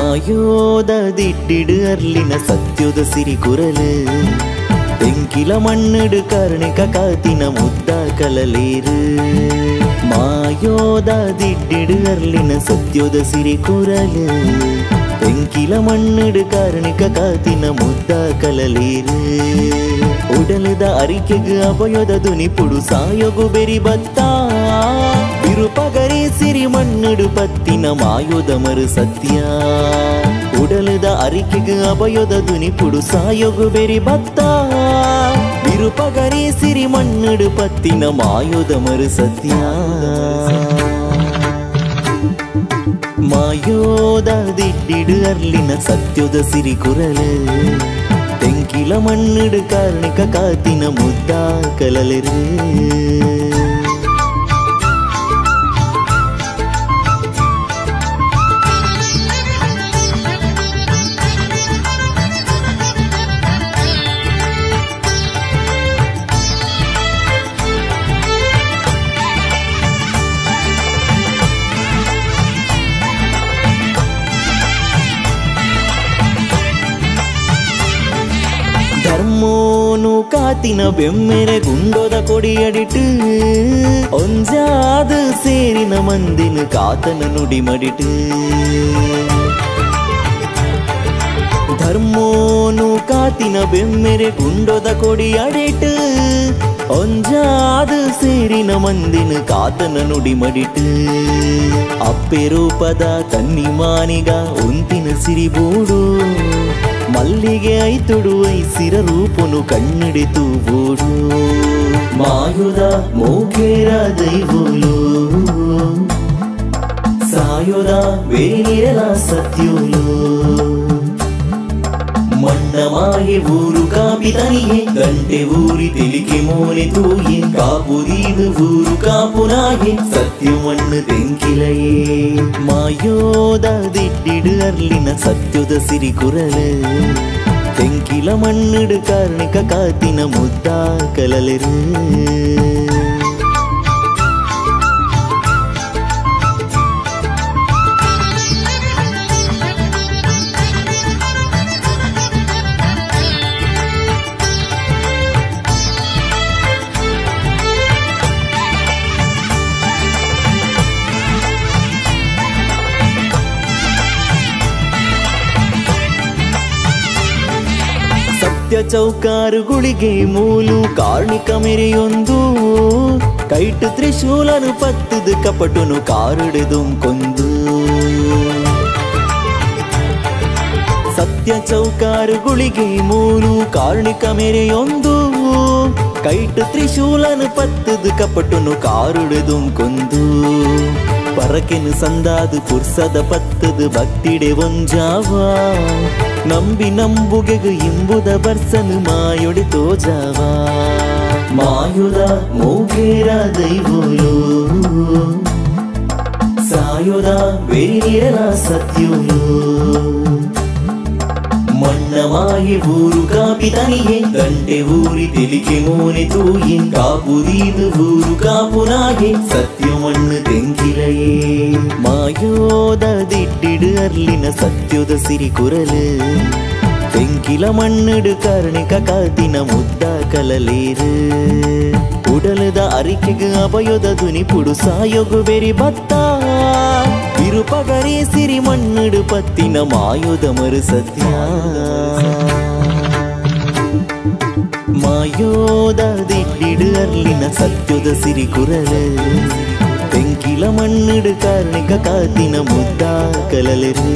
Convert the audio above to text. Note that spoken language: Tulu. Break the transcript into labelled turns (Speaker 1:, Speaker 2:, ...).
Speaker 1: ಮಾಯೋದ ದಿಟ್ಟಿಡು ಅರ್ಲಿನ ಸತ್ಯದ ಸಿರಿ ಕುರಲು ತೆಂಕಿಲ ಮಣ್ಣುಡು ಕಾರಣಿಕ ಕಾತಿನ ಮುದ್ದ ಕಲಲೇರು ಮಾಯೋದ ದಿಟ್ಟಿಡು ಅರ್ಲಿನ ಸತ್ಯದ ಸಿರಿ ಕುರಲು ತೆಂಕಿಲ ಮಣ್ಣುಡು ಕಾರಣಿಕ ಕಾತಿನ ಮುದ್ದ ಕಲಲೇರು ಉಡಲದ ಅರಿಕೆಗು ಅಭಯದ ದುನಿಪುಡು ಸಾಯೋಗು ಬೆರಿ ಬತ್ತ ಬಿರುಪಗರಿ ಸಿರಿ ಮಣ್ಣುಡು ಪತ್ತಿನ ಮಾಯೋದ ಮರು ಸತ್ಯ ಉಡಲದ ಅರಿಕೆಗು ಅಭಯದ ದುನಿಪುಡು ಸಾಯೋಗು ಬೆರಿ ಬತ್ತ ಬಿರುಪಗರಿ ಸಿರಿ ಮಣ್ಣುಡು ಪತ್ತಿನ ಮಾಯೋದ ಮರು ಸತ್ಯ ಮಾಯೋದ ದಿಟ್ಟಿಡು ಅರ್ಲಿನ ಸತ್ಯದ ಸಿರಿ ಕುರಲು ತೆಂಕಿಲ ಮಣ್ಣುಡು ಕಾರಣಿಕ ಕಾತಿನ ಮುದ್ದ ಕಲಲೆರು ಧರ್ಮೋನು ಕಾತಿನ ಬೆಮ್ಮೆರೆ ಗುಂಡೋದ ಕೊಡಿಯಡಿಟ್ಟು ಒಂಜಾದ ಸೇರಿನ ಮಂದಿನ ಕಾತನ ನುಡಿ ಮಡಿಟ್ಟು ಧರ್ಮೋನು ಕಾತಿನ ಬೆಮ್ಮೆರೆ ಗುಂಡೋದ ಕೊಡಿಯಡಿಟ್ಟು ಒಂಜಾದ ಸೇರಿನ ಮಂದಿನ ಕಾತನ ನುಡಿ ಮಡಿಟ್ಟು ಅಪ್ಪೆ ರೂಪದ ತನ್ನಿ ಮಾನಿಗ ಉಂತಿನ ಸಿರಿಬೂಡು ಮಲ್ಲಿಗೆ ಐತುಡು ಐಸಿರ ರೂಪುನು ಕಣ್ಣಿಡಿ ತೂಬೋಡು ಮಾಯುದ ಮೋಕೇರ ದೈವೋಲು ಸಾಯುದ ಬೇನಿರಲ ಸತ್ಯೋಲು ಮಣ್ಣ ಮಾಯೆ ಊರು ಕಾಪಿ ತನಿಯೆ ಗಂಟೆ ಊರಿ ತಿಳಿಕೆ ಮೋನೆ ತೂಯೆ ಕಾಪುದೀದು ಊರು ಕಾಪುನಾಯೆ ಸತ್ಯ ಮಣ್ಣು ತೆಂಕಿಲಯೇ ಮಾಯೋದ ದಿಟ್ಟಿಡು ಅರ್ಲಿನ ಸತ್ಯದ ಸಿರಿ ಕುರಲು ತೆಂಕಿಲ ಮಣ್ಣುಡು ಕಾರಣಿಕ ಕಾತಿನ ಮುದ್ದ ಕಲಲೆರು ಸತ್ಯ ಚೌಕಾರುಗಳಿಗೆ ಮೂಲು ಕಾರ್ಣಿಕ ಮೆರೆಯೊಂದು ಕೈಟು ತ್ರಿಶೂಲನು ಪತ್ತದು ಕಪಟುನು ಕಾರುಡೆದು ಕೊಂದು ಸತ್ಯ ಚೌಕಾರುಗಳಿಗೆ ಮೂಲು ಕಾರ್ಣಿಕ ಮೆರೆಯೊಂದು ಕೈಟು ತ್ರಿಶೂಲನು ಪತ್ತದು ಕಪಟುನು ಕಾರುಡೆದು ಕೊಂದು ಪರಕೆನು ಸಂದಾದು ಪುರ್ಸದ ಪತ್ತದು ಭಕ್ತಿಡೆ ಒಂಜಾವ ನಂಬಿ ನಂಬುಗೆಗು ಇಂಬುದ ಬರ್ಸನು ಮಾಯೊಡಿ ತೋಜಾವ ಮಾಯುದ ಮೋಗೇರ ದೈವೋಲು ಸಾಯುದ ಬೇರಿರಲ ಸತ್ಯೋಲು ಮಣ್ಣ ಮಾಯೆ ಊರು ಕಾಪಿ ತನಿಯೆ ಗಂಟೆ ಊರಿ ತಿಳಿಕೆ ಮೋನೆ ತೂಯೆ ಕಾಪುದೀದು ಊರು ಕಾಪುನಾಯೆ ಸತ್ಯ ಮಣ್ಣು ತೆಂಕಿಲಯೇ ಮಾಯೋದ ದಿಟ್ಟಿಡು ಅರ್ಲಿನ ಸತ್ಯದ ಸಿರಿ ಕುರಲು ತೆಂಕಿಲ ಮಣ್ಣುಡು ಕಾರಣಿಕ ಕಾತಿನ ಮುದ್ದ ಕಲಲೇರು ಉಡಲದ ಅರಿಕೆಗು ಅಭಯದ ದುನಿಪುಡು ಸಾಯೋಗು ಬೆರಿ ಬತ್ತ ಬಿರುಪಗರಿ ಸಿರಿ ಮಣ್ಣುಡು ಪತ್ತಿನ ಮಾಯೋದ ಮರು ಸತ್ಯ ಮಾಯೋದ ದಿಟ್ಟಿಡು ಅರ್ಲಿನ ಸತ್ಯದ ಸಿರಿ ಕುರಲು ತೆಂಕಿಲ ಮಣ್ಣುಡು ಕಾರಣಿಕ ಕಾತಿನ ಮುದ್ದ ಕಲಲೆರು.